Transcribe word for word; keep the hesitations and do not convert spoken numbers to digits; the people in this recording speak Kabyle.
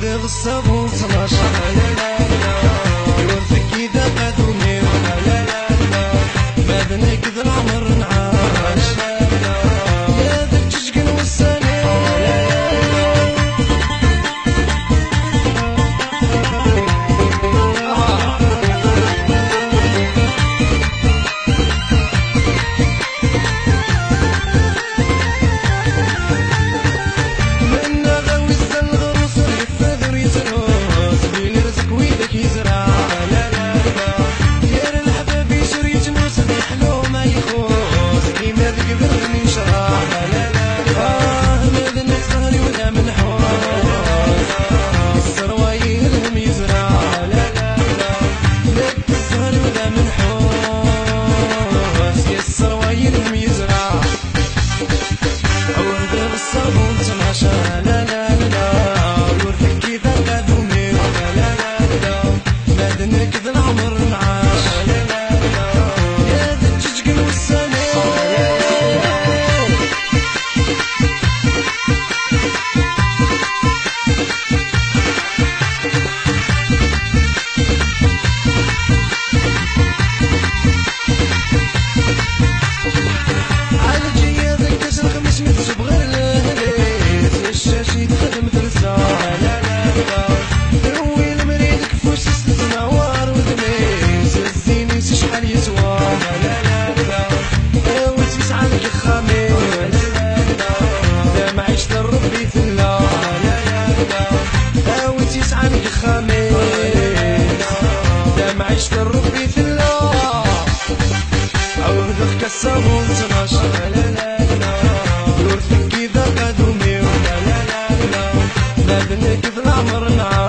Diɣ ṣṣabun ttnac, la, la, la. Ur tekki d aqadum-iw, la, la, la, la. Ma d nekk d leɛmer nɛac, la, la, la. Ya d lǧeǧg n wussan-iw, la, la, la, la. Mennaɣ a wi izzan leɣrus ur yeffad ur yesrus, din rrezq widak yezreɛ, la, la, la. Gar leḥbab icer yettnus, d iḥlu ma ixus, ima deg iberdan yecreɛ, la, la, la. Ah, ma d nekk zzher-iw d amenḥus, yesserway ilhem yezreɛ, la, la, la. Nekk zzher-iw d amenḥus, yesserway ilhem yezreɛ. Aweh d ṣṣabun ttnac, la, la, la, la. Ur tekki d aqadum-iw, la, la, la, la. Ma d nekk d leɛmer nɛac, la, la, la, la. Ya d lǧeǧg n wussan-iw. Ɛelǧiya d akkes lexmis mi tjeb ɣer lehlif, ccac i texdem telsa, la, la, la. Tewwi lemri deg ufus-is, tettnawar udem-is, zzin-is acḥal yeswa, la, la, la. Awi-tt yesɛan deg uxxam-is, la, la, la. Tamɛict n Rebbi tella, la, la, la. Awi-tt yesɛan deg uxxam-is, tamɛict n Rebbi tella. Aweh d aṣṣabun ttnac, la, la, la. Ur tekki d aqadum-iw, la, la, la, la. Ma d nekk d leɛmer nɛac.